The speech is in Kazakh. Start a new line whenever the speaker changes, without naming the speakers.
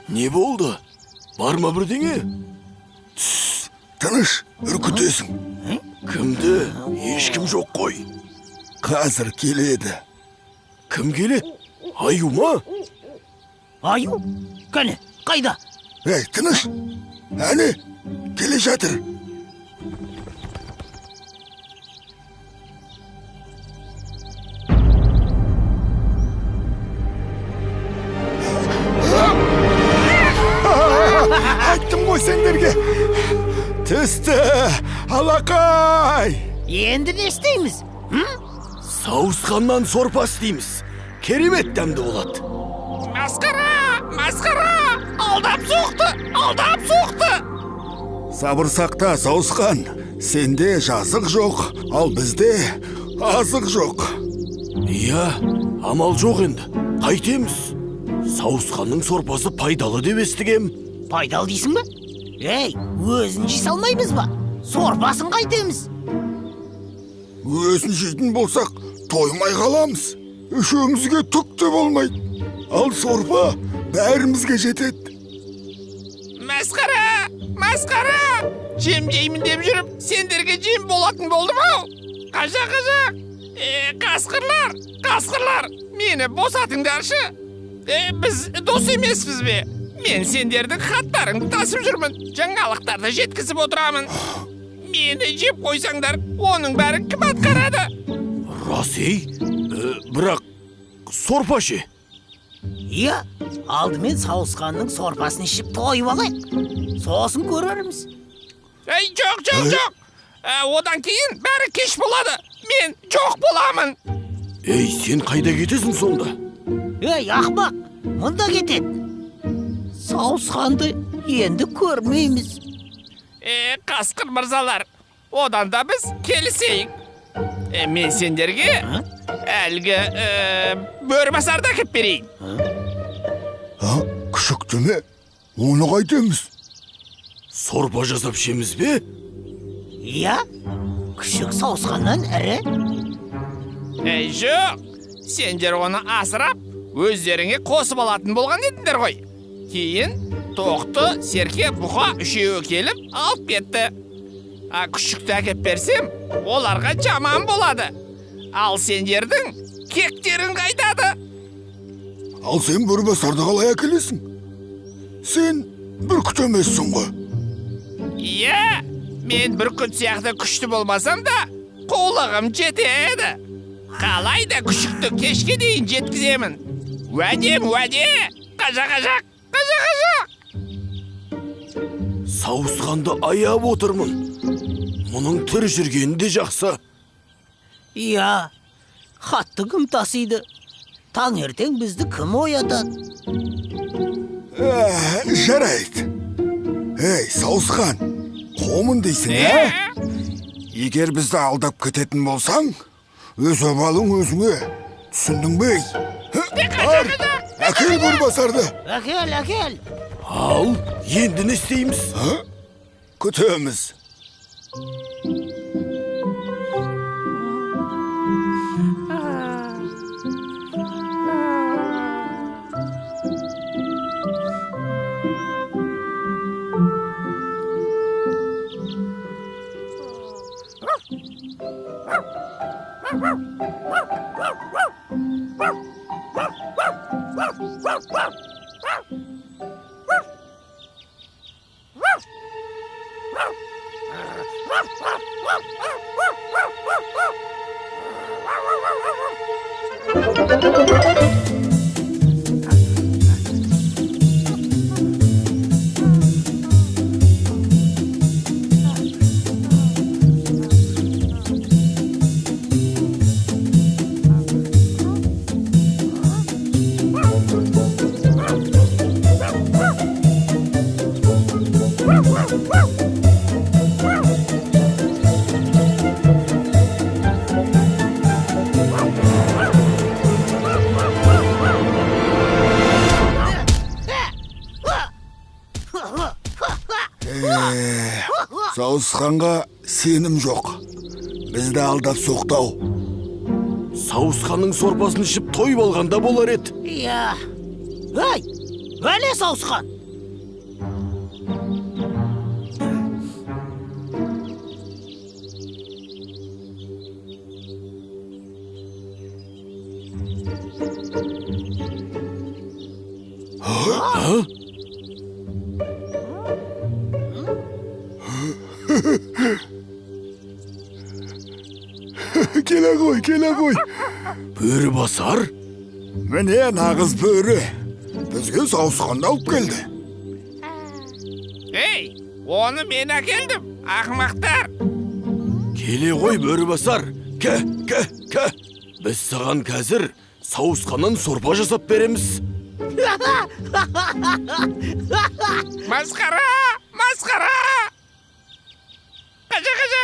Не болды? Бар ма бірдеңе?
Тссс, тыныш, үркітесің.
Кімді? Ешкім жоқ қой.
Қазір келеді.
Кім келеді? Аю ма?
Аю? Кәне, қайда?
Ей, тыныш. Әне, келе жатыр. Айттым ғой сендерге. Түсті, алақай.
Енді не істейміз?
Сауысқаннан сорпа істейміз. Керемет дәмді болады.
Масқара, масқара! Алдап соқты, алдап соқты!
Сабыр сақта, сауысқан. Сенде жазық жоқ, ал бізде азық жоқ.
Иә, амал жоқ енді. Қайтеміз? Сауысқанның сорпасы пайдалы деп естігем.
Пайдалы дейсің бе? Ей, өзін жей салмаймыз ба? Сорпасын қайтеміз?
Өзін жейтін болсақ, тоймай қаламыз. Үшеумізге түк те болмайды. Ал сорпа бәрімізге жетеді.
Масқара, масқара! Жем жеймін деп жүріп, сендерге жем болатын болдым ау. Қажа, қажа! Қасқырлар, қасқырлар, мені босатыңдаршы. Біз дос емеспіз бе? Мен сендердің хаттарыңды тасып жүрмін, жаңалықтарды жеткізіп отырамын. Мені жеп қойсаңдар, оның бәрін кім атқарады?
Рас, ей, бірақ сорпа ше?
Иә, алдымен сауысқанның сорпасын ішіп тойып алайық. Сосын көрерміз.
Ей, жоқ, жоқ, жоқ. Одан кейін бәрі кеш болады. Мен жоқ боламын.
Ей, сен қайда кетесің сонда?
Ей, ақмақ, мұнда кетеді. Сауысқанды енді көрмейміз.
Қасқыр мырзалар, одан да біз келісейік. Мен сендерге әлгі бөрібасарды әкеп берейін.
Күшікті ме? Оны қайтеміз?
Сорпа жасап ішеміз бе?
Иә, күшік сауысқаннан ірі.
Жоқ, сендер оны асырап, өздеріңе қосып алатын болған едіңдер ғой. Кейін тоқты, серке, бұқа үшеуі келіп алып кетті. Күшікті әкеп берсем, оларға жаман болады. Ал сендердің кектерің қайтады.
Ал сен бөрібасарды қалай әкелесің? Сен бүркіт емессің ғой.
Иә, мен бүркіт сияқты күшті болмасам да, қулығым жетеді. Қалай да күшікті кешке дейін жеткіземін. Уәдем, уәде! Қажа, қажа! Қажа, қажа!
Сауысқанды аяп отырмын. Мұның тірі жүргені де жақсы.
Иә, хатты кім тасиды? Таңертең бізді кім оятады?
Жарайды. Ей, сауысқан, қомын дейсің, ә? Егер бізді алдап кететін болсаң, өз обалың өзіңе. Түсіндің бе? Бар, әкел бөрібасарды.
Әкел, әкел.
Ал, енді не істейміз?
Күтеміз. Сауысқанға сенім жоқ. Бізді алдап соқтау.
Сауысқанның сорпасын ішіп тойып алғанда болар еді.
Иә. Ей, бәле сауысқан.
Келе ғой, келе ғой.
Бөрі басар?
Міне нағыз бөрі. Бізге сауысқанды алып келді.
Ей, оны мен әкелдім, ақымақтар.
Келе ғой, бөрі басар. Кә, кә, кә. Біз саған қазір сауысқаннан сорпа жасап береміз.
Масқара, масқара. Қажа, қажа.